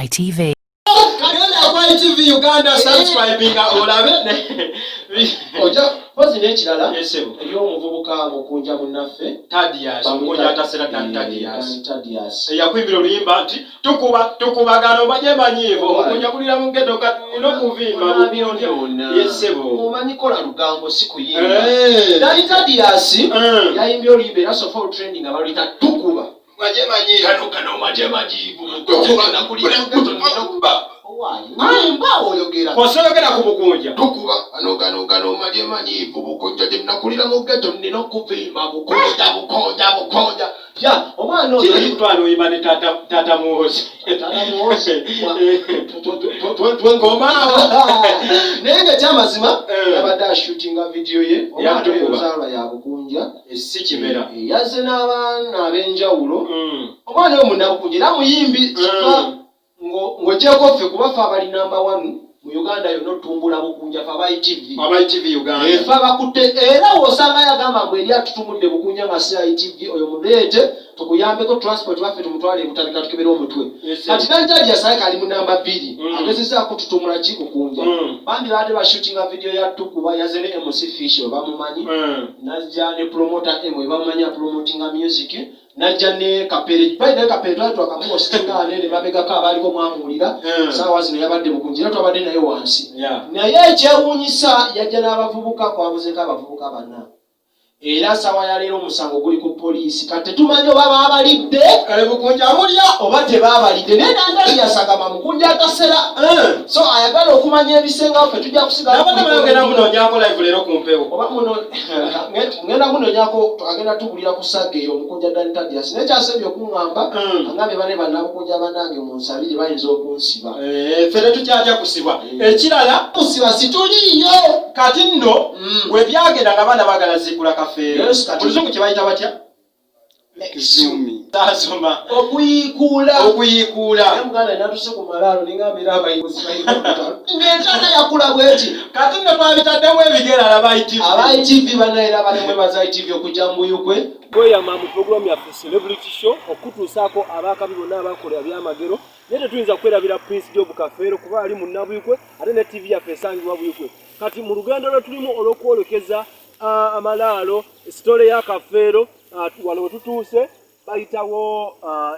ITV. Genda ku ITV Uganda subscribinga olabe. Ojja mpozi n'ekirala Yes, sebo. eri omuvubuka Mukunja munnaffe. Tadias, Mukunja atasera Dan Tadias. Dan Tadias. Eyakuyimbira oluyimba nti tukuba tukubagana omaje manyiivu omukunja kulira mu ghetto kati nina okuvimba Onabyonyoona. Yes, sebo. Omanyi kola lugambo si kuyimba. Eh. Dan Tadias yayimbye oluyimba era so far trending nga baluyita tukuba. Maje manyiivu. Kano kano maje manyiivu. Tukuba nakulira mu ghetto nina okuba. Owaaye. Yimba oyogera. Kosoyogera ku Bukunja. Tukuba kano kano kano maje manyiivu Bukunja gye nakulira mu ghetto nina okuvimba Bukunja Bukunja Bukunja. Ya omwana oyo Kiri kutwala oyimba ne tata tata Muhozi. Tata Muhozi. Komaawo. Naye nga ekyamazima Eh. yabadde ashootinga vidiyo ye omwana oyo Yatukuba. nzaalwa ya Bukunja. Si kimera. Yazze n'abaana ab'enjawulo. Omwana oyo munnabukunja era muyimbi sofa ng'ogyeko ffe kuba ffe abali namba 1 mu Uganda yonna otumbula Bukunja ffe aba ITV. Aba ITV Uganda. Ffe abakutte era w'osanga yagamba mbu eri atutumudde Bukunja nga si ITV oyo muleete tukuyambeko transport waffe tumutwale e Butabika tukebere omutwe. Yes, Kati Nanjali yasaaka ali mu namba 2 agezezaako tutumula ki Bukunja. Bambi baadde bashootinga video ya Tukuba yazze ne MC Fish we bamumanyi. Najja ne promoter M we bamumanyi apromotinga music. Najja ne Kapere. By the way, Kapere twali twakamuhostinga anene mabegako abaaliko mwamuwulira. Saawa zino yabadde Bukunja era twabadde naye wansi. Naye ekyewuunyisa yajja n'abavubuka kwabuzeeko abavubuka bana. Era saawa ya leero omusango guli ku poliisi. Kati tetumanyi oba baabalidde. Bukunja mulya. Oba tebaabalidde. Naye Nandali yasagama Mukunja atasera. So ayagala okumanya ebisengawo ffe tujja kusigala. Nabadde bayogera munoonyaako live leero ku mpewo. Oba muno ngenda munoonyaako agenda tubulira ku saga eyo Omukunja Dan Tadias. Naye kyasembye okuŋŋamba angambye bane bannabukunja bannange munsabire bayinza okunsiba. Ffe tetukyatya kusibwa. Ekirala kusiba situliiyo. Kati nno we byagenda nga abaana baagala ziikula Kafeero. Yes, kati. Mu luzungu kye bayita batya? Zumi. Taasoma. Okuyiikuula. Okuyiikuula. Naye muganda natuuse ku malaalo ne ngamba era abayizi balina okutalo. Ng'entaana yakula bw'eti. Kati nno twabitaddemu ebigere alaba ITV. Aba ITV bannaye era balimwebaza ITV okujja mu Buyukwe. Kweyama mu pulogulaamu yaffe Celebrity Show okutuusaako abakabi bonna abakola ebyamagero, naye tetuyinza kwerabira Prince Job Kafeero kuba ali munnabuyukwe ate ne TV yaffe esangibwa Buyukwe. Kati mu lugendo lwe tulimu olw'okwolekeza amalaalo, sitole ya Kafeero, wano we tutuuse bayitawo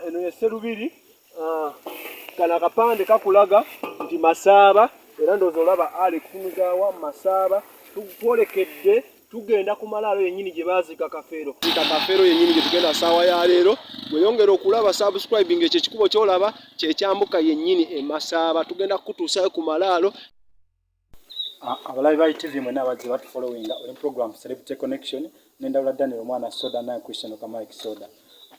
eno ye Sserubiri. Kano akapande kakulaga nti Masaaba, era ndowooza olaba Alex Muzawa Masaaba. Twolekedde tugenda ku malaalo yennyini gye baaziika Kafeero. Ziika Kafeero yennyini gye tugenda ssaawa ya leero. Weeyongere okulaba subscribing, ekyo ekikubo ky'olaba kye kyambuka yennyini e Masaaba. Tugenda kukutuusayo ku malaalo. Abalabi ba ITV mwenna abazze batufollowinga oli program Celebrity Connection n'endawula Daniel Omwana Soda naye Christian Kamike Soda.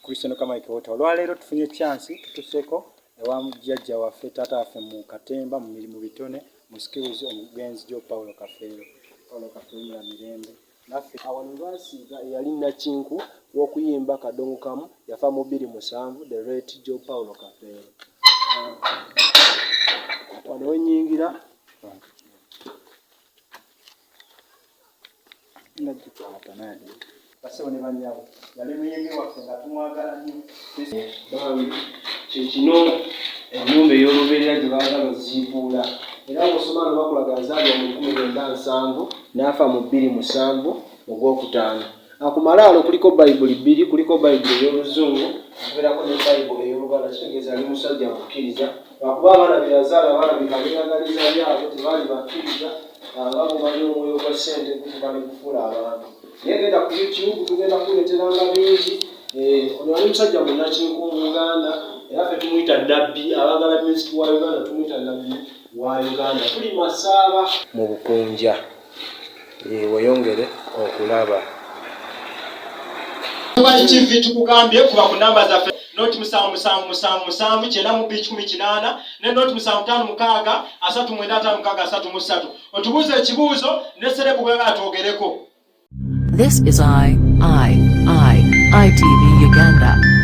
Christian Kamike Water. Olwaleero tufunye chance tutuseeko ewa jjajja waffe taata waffe mu Katemba mu bitone mu skills omugenzi Joe Paulo Kafeero. Paulo Kafeero mula mirembe. Naffe awano baasiiga eyali Nakinku w'okuyimba Kadongo Kamu yafa mu 2007 the late Joe Paulo Kafeero. Wano wennyingira Basebo ne bannyabo, yali muyimbi waffe nga tumwagala nnyo. Bambi kye kino ennyumba ey'olubeerera gye baagala oziikuula. Era bw'osoma wano bakulaga yazaalibwa mu 1970 n'afa mu 2007 mu Gwokutaano. Ku malaalo kuliko Bayibuli bbiri, kuliko Bayibuli ey'Oluzungu, kubeerako ne Bayibuli ey'Oluganda, kitegeeza yali musajja mukkiriza. Lwakuba abaana be yazaala balabika beeyagaliza byabwe, tebaali bakkiriza, nga bw'omanyi omwoyo gwa ssente gutuuka ne gufuula abantu. Naye genda ku YouTube tugenda kukuleeteranga bingi. Ono yali musajja munnakinku mu Uganda era ffe tumuyita Nabbi, abaagala music wa Uganda tumuyita Nabbi wa Uganda. Tuli Masaaba mu Bukunja. Weeyongere okulaba. ITV tukugambye kuba ku namba zaffe noti 7 7 7 7 92 180 ne noti 7 5 6 3 9 5 6 3 3. Otubuuze ekibuuzo ne serebu bwe batwogereko. This is I, I, I, ITV Uganda.